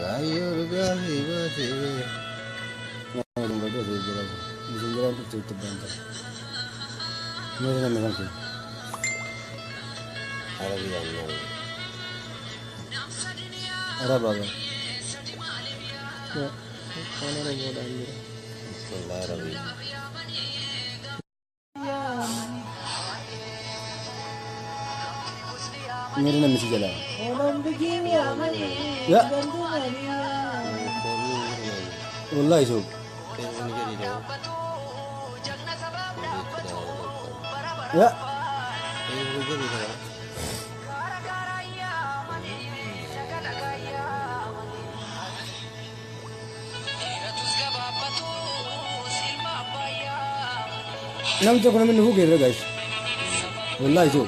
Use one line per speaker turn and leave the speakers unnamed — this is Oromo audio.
Kaayyoo dhugaa fi baatee. Arabiyaan maal?
Araba.
Afaan Oromoodhaan jira.
Wallah Arabii.
Miiri namni si jalaa. Ya. Wallahi so. Ya. Namni tokko namni nufuu geerra guys. Wallahi so.